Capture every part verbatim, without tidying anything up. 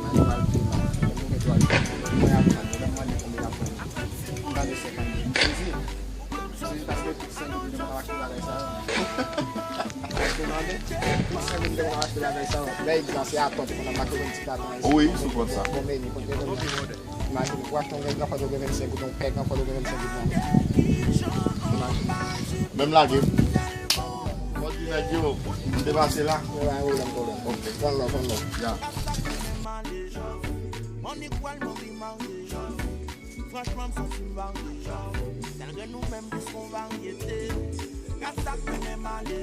m al, m al peye la. Mwen gen dwa l peye. Mwen ap pale, lè m mande konbyen l ap ban m. M ba li senkannde. Li di, li di paske tout senk goud yo pa achte bagay sa yo. Ou mande, tout senk goud yo pa achte bagay sa yo. Lè egzanp, se atò, te konn ap mache yon ti katon. Wi, sou kont sa. Bon, men, li konn te konn. Imajine, pou achte yon grenn kanfòt ou gen vennsenk goud, yon pè kanfòt ou gen vennsenk goud nan men. Imajine. Menm lage m. Mwen di nèg yo, m te pase la. Yo, ba, yo, lè m pwoblèm. Ok. One love, one love. Ya. Franchman, m santi m varye. Sèl grenn nou menm plis gon varyete. Gad sa k mennen m ale.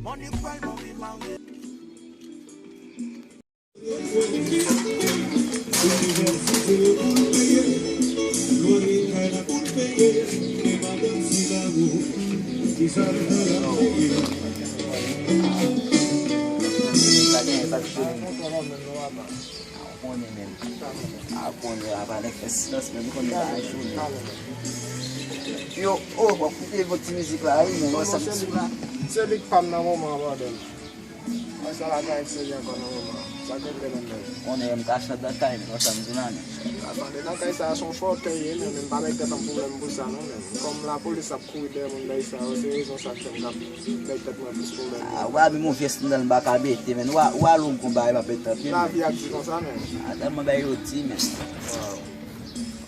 Money kwè l mouri marye. Sa gen, sa k fini. A, ou konnen, men. A, ou konnen, apa nèg fè silans, men, ou konnen bagay cho, men. Yo, oh, w ap koute yon ti mizik la, wi, men, wè sa m sou la. Se li k pa m nan moman an, brother. Wè sa la ka enseye ankò nan moman an. Sa k regle nan nèg. Konnen, m ka chante nan kay, men, wè sa m di la, men. Atande, nan kay sa, se yon fòkè ye, men, men, m pa met tèt an pwoblèm pou sa, non, men. Kòm lapolis ap kouri dèyè moun dèyè sa yo, se rezon sa k fè m t ap bay tèt mwen plis pwoblèm. Ah, w a menm yon vyè sandal m pa ka mete, men. W a, w a long konba, e pa pèt anpil, men. Lavi ap di konsa, men. Ah, tèlman bagay yo di, men. Wow.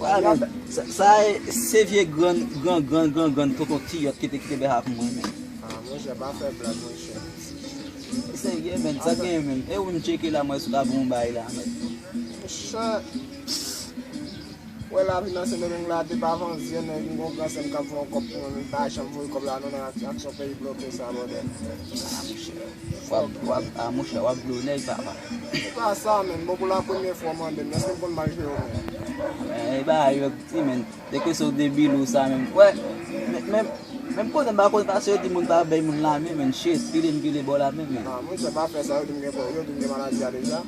W a menm, sa, sa e, se vye grann, gran, gran, gran, gran tonton Tiyòt ki te kite bèf ak mwen, men. Ah, monchè, pa fè blag, monchè. Serye, men, sa gen, men. E ou m tcheke la, mwen sou ka bon bay la, men. Monchè. Wè lavi nan Sendomeng la, depi avan yè, nèg m gon gran sè m k ap voye yon kòb pou mwen, men pa janm voye kòb la, non, nan ak-, aksyon peyi bloke sa, brother. Ah, monchè. W ap, w ap, ah, monchè, w ap dlo nèg, papa. Se pa sa, men. Bon, pou la premyè fwa, w mande m, èske m konn mal jwe yo, men? Men, e bagay yo di, men. Dèke se w debile ou sa, men. Wè, men, men, men m konnen, m pa konnen, paske yo di moun pa bay moun lamen, men. Shit, pile m pile ba w lamen, men. Ah, monchè, pa fè sa, yo di m gen, yo di m gen maladi a deja.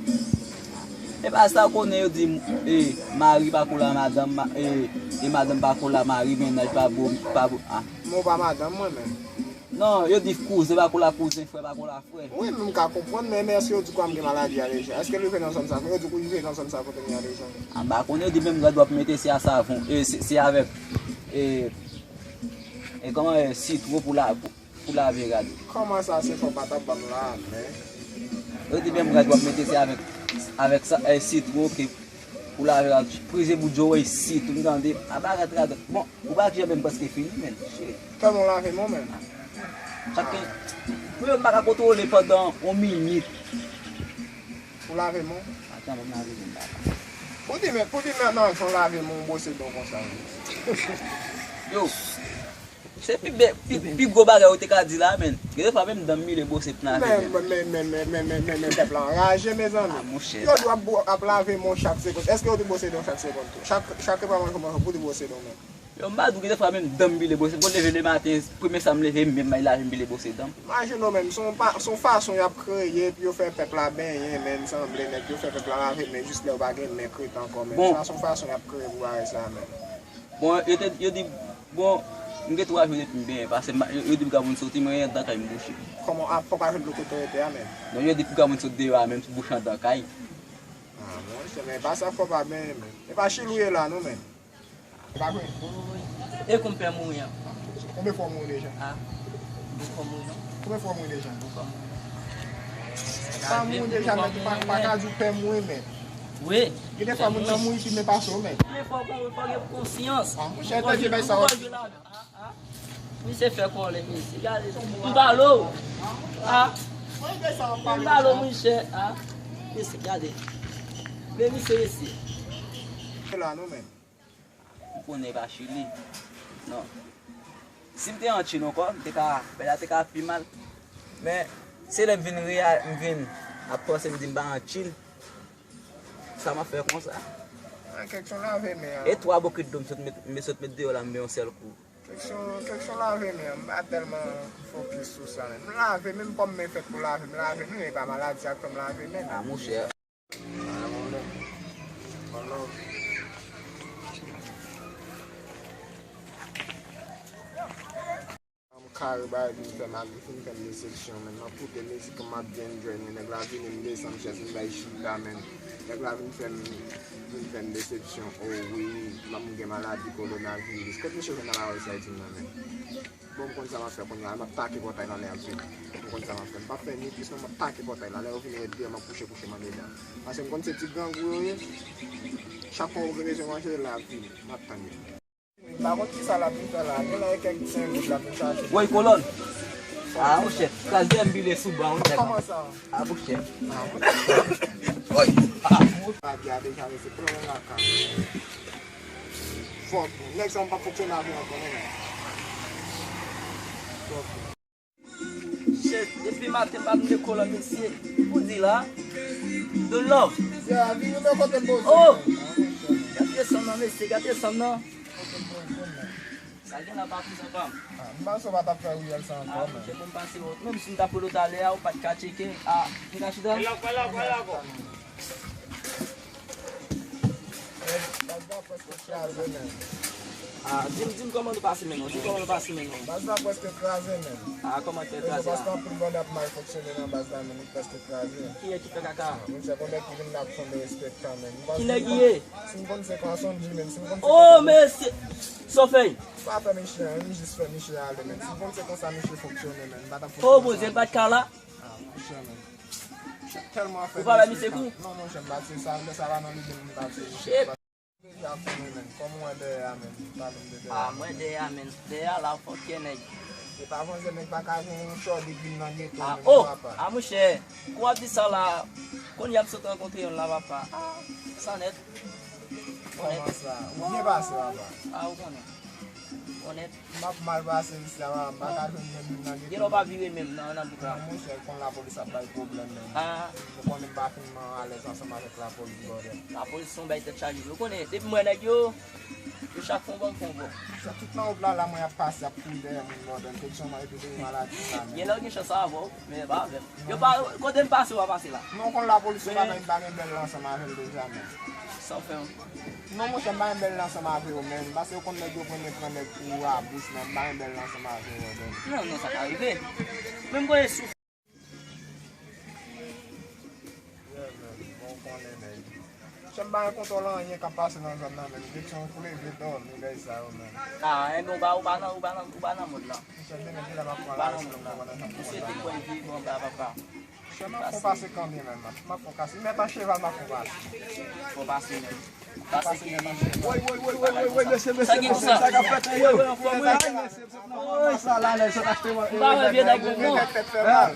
E pa sa, ou konnen yo di, e, mari pa koule a madanm, ma-, e, e madanm pa koule a mari, mennaj pa bon, pa bon, ah. Men w pa madanm mwen menm. Non, yo di kouzen pa kola kouzen, frè pa kola frè. Wi, men m ka konprann, men, men èske yo di kwa m gen maladi a deja? Èske l rive nan zòn sa? Yo di kou rive nan zòn sa kote m ye a deja? A, m pa konnen, yo di menm gad w ap mete se a savon, e, se, se avèk, e, e kòman, e, sitwon pou la, pou, pou lave rad. Kòman sa, se fò pa t ap ban m la, men? Yo di menm rad w ap mete se avèk, avèk sa, e, sitwon ke pou lave rad, prize bout je w, e, sitwon, tande, a bagay radòt. Bon, ou pa ki jan menm prèske fini, men. Shit. Tèlman w lave men w, men. Chak, pou yo m pa ka kontwole pandan yon minit. Ou lave men w? Atan, ban m lave men m, papa. Pou di men, pou di men nan jan w lave men w, ou bwose dan w konsa, men. Yo, se pi bè, pi, pi gwo bagay ou te ka di la, men. Gen de fwa menm dan m bile bwose pou m lave men. Men, men, men, men, men, men, men, men, men, pèp la anraje, mezanmi. A, monchè. Yo di w ap bwo-, ap lave men w chak segonn. Èske yo di bwose dan w chak segonn tou? Chak, chak repa manje w manje, pou di bwose dan w menm. Yo, m pa di w gen de fwa menm dan m bile bwose. Pou leve lematen, premye sa m leve, m menm m al lave m bile bwose dan m. Imajine w menm, se yon pa, se yon fason y ap kreye pou yo fè pèp la benyen, men, sanble nèg, yo fè pèp la lave men jis lè yo pa gen men krete ankò, men. Bon. Sa se yon fason y ap kreye pou bagay sa, men. Bon, yo te, yo di, bon, m gen twa jou depi m benyen, paske m pa, yo, yo di m ka moun soti, mwen andan kay m bouche. Kòman, a, fòk a jwenn lòt kote w rete a, men? Non, yo di pou ka moun sot deyò a, menm si bouch andan kay. A, monchè, men e pa sa fò pa benyen, men. E pa chili w ye la, non, men. E pa vre? E konpè mouri an. Konbyen fwa w mouri deja? A, de fwa mouri an. Konbyen fwa w mouri deja? De fwa mouri. Pa mouri deja, men, pa, pa ka di w pè mouri, men. Wi. Gen de fwa moun nan mouri pi men pase w, men. Men fò w, fò w gen konsyans. A, monchè, tande bay sa w. Misye fè kòlè, mesye. Gade, m pale w. A. M pale w, monchè. A. Mesye, gade. Men misye, mesye. Se la, non, men. M konnen pa chili. Non. Si m te an Chin ankò, m te ka, bagay la te ka pi mal. Men, se lè m vin reya-, m vin ap panse, m di m pa an Chin. Sa m ap fè konsa? A, kèksyon lave men an. E twa bokit dlo m sot met, m sot met deyò la, m byen yon sèl kou. Kèksyon, kèksyon lave men an, m pa tèlman fokis sou sa, men. M lave, menm pòm men fèt pou lave, m lave, men e pa maladi sa k fè m lave men. A, monchè. One love. One love. Yon kare bagay vin fè m, li fin fè m desepsyon, men. M ap koute mizik, m ap byen enjoy, men nèg la vini, m desann chèz, m bay chita, men. Nèg la vin fè m, vin fè m desepsyon, o wi, m ap gen maladi kowonaviris. Kot misye jwenn nan lawòl sa, di m nan, men? Bon, m konn sa m ap fè kounye a, m ap take pòtay la lè y ap vini. M konn sa m ap fè. M p ap fè ni plis, non, m ap take pòtay la. Lè yo vini ret deyò, m ap kouche, kouche m andedan. Paske m konn se ti grangou yo ye. Chak fwa yo gen bezwen manje, lè y ap vini. M ap tann yo. M pa konn kisa l ap vin fè la. Gen lè e kèk senk goud l ap vin chache. Woy, kolòn. A, monchè. Kraze m bile sou bra, monchè. Kòman sa? A, monchè. A, monchè. Woy. A. Pati a deja, men se pran yon lakay. Fòk. Nèg sa m p ap fonksyone avè ankò, non, men. Fòk. Shit, depi maten pa tande kolòn, mesye. Pou di la. The love. Ya, vin nou men kote m poze. Oh! Gade sanm nan, mesye, gade sanm nan. Sa gen la pa kouzan pa m. A, m panse w pa t ap fè riyèl sa ankò, men. A, monchè, bon, m pase w. Menm si m t ap rele w talè a, ou pa t ka tcheke. A, m ka chita? Baz la prèske kraze, men. A, di m, di m kòman nou pase, men, non? Di m kòman nou pase, men, non? Baz la prèske kraze, men. A, kòman te kraze a? Paske anpil banda ap mal fonksyone nan baz la, men li prèske kraze. Kiyès ki fè kaka? Monchè, gon nèg ki vin la ap fè derespektan, men. Ki nèg li ye? Si m konn se Kwanson G, men, si m konn se... Oh, mesye! Sa w fè? M pa fè mesye anyen, m jis fè mesye ale, men. Si m konn se konsa mesye fonksyone, men, m pa t ap fonksyone konsa. Oh, Bondye, m pa t ka la. A, monchè, men. Tèlman fè... Ou pa bay misye kou? Non, monchè, m pa t fè sa. Lè sa pa nan lide m, m pa t fè. Shit. Deja fini, men. Kòm ou wè dèyè a, men. Pale m de dèyè a. A, m wè dèyè a, men. Dèyè a la, fòk gen nèg. E pa vanzè nèg pa ka gen yon chòdè grin nan geto, men, papa. A, oh! A, monchè. Kou w ap di sa la, kounye a m sot rankontre youn la, papa. A, sa nèt. Kòman sa? Ou byen pase, papa? A, ou konnen. Onèt. M ap mal pase isi a, m pa ka jwenn menm moun nan geto. Gen lè w pa vire menm nan, nan bouk la. Non, monchè, konn lapolis ap bay pwoblèm, menm. A. Ou konnen m pa fin alèz ansanm avèk lapolis, brother. Lapolis se yon bay tèt chaje. Ou konnen, depi m wè nèg yo, Yo chak fè yon bòm, fè yon bòm. Sa tout nan wout la, la, mwen ap pase, ap kouri dèyè moun Bòdèn. Kèk sèlman epi de maladi sa, men. Gen lè w gen chans sa avè w, men e pa avè m. Yo pa, kote m pase, w pa pase la. Non, konn lapolis, yo pa gen, m pa gen bèl la ansanm avè l deja, men. Sa w fè w? Non, monchè, m pa gen bèl la ansanm avè yo, men. Paske yo konn nèg yo konn pran nèg pou rabous, men m pa gen bèl la ansanm avè yo, men. Non, non, sa ka rive. Men m konn sou Yeah, man. Bon, w konnen, nèg. Chèf, m pa gen kontwòl anyen k ap pase nan zòn nan, men. Direksyon pou leve dòmi, bagay sa yo, men. Ah, enben, ou pa, ou pa nan, ou pa nan, ou pa nan mòd la. Chèf, demen, kilè m ap pran la, si nou pran nan. Misye te kwè vye bon, ba, papa. Chèf, m ap fon pase kanmenm, man. M ap fon pase. Mèt a cheval, m ap fon pase. Fon pase, men. Pase ki. Woy, woy, woy, woy, woy, woy, mesye, mesye, mesye, sa k ap fèt, yo? Woy, woy, woy, woy. Sa la, nèg sot achte, eh,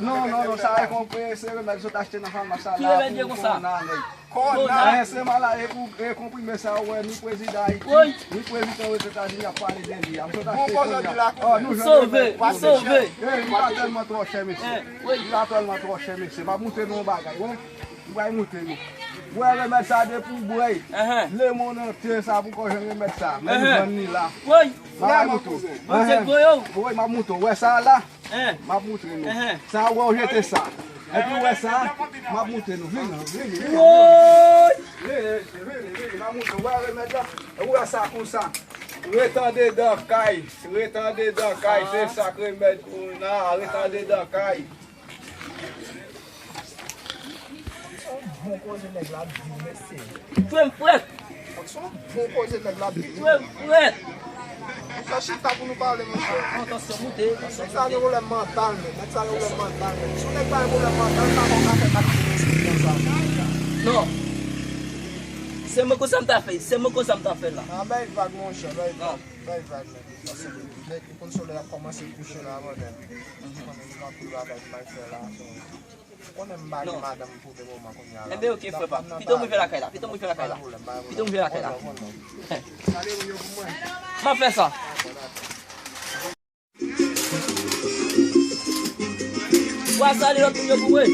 non, non, non, sa e konpre, se remèd sot achte nan famas la pou kòna, nèg. Kòna. Eh, se mala, e pou, e konprime sa, ou wè, ni prezidan Ayiti, ni prezidan Ozetazini ap pale de li a. M sot achte kòna. Oh, nou jwenn remèd. Sove, sove. Eh, li pa tèlman twò chè, mesye. Li pa tèlman twò chè, mesye. M ap montre nou yon bagay, wè. M pral montre nou. Wè remèd sa depi w bwè l. Lemon nan te sa pou kò jwenn remèd sa. Men nou jwenn li la. Woy. M ap montre w. Woy, m ap montre w. Wè sa la. M ap montre nou. Sa wè w jete sa. Epi wè sa, m ap montre nou. Vini, vini, vini. Woy. Vini, vini, vini. M ap montre w. Wè remèd la. Wè sa konsa. Ret andedan kay. Ret andedan kay. Se sa k remèd ou la. Ret andedan kay. Bon koze nèg la ap di w, mesye. Frè m frèt. Se yon bon koze nèg la ap di w. Frè m frèt. Fè chita pou nou pale, monchè. Non, tansyon moute, tansyon moute. Nèg sa gen pwoblèm mantal, men. Nèg sa gen pwoblèm mantal, men. Si yon nèg pa gen pwoblèm mantal, pa konn ka fè aktivite konsa. Non. Se mwen konsa m ta fè, se mwen konsa m ta fè la. Ah, bay vag, monchè, bay vag, bay vag, men. Paske nèg, ou konn solèy ap kòmanse kouche la, mwen menm. Ou konnen nou gen anpil bagay pou n al fè la. Ou konnen m pa gen madanm pou le moman kounye a la. Enben, oke, frè pa m. Pito m rive lakay la, pito m rive lakay la. Pito m rive lakay la. M ap fè sa. W a salye lòt moun yo pou mwen.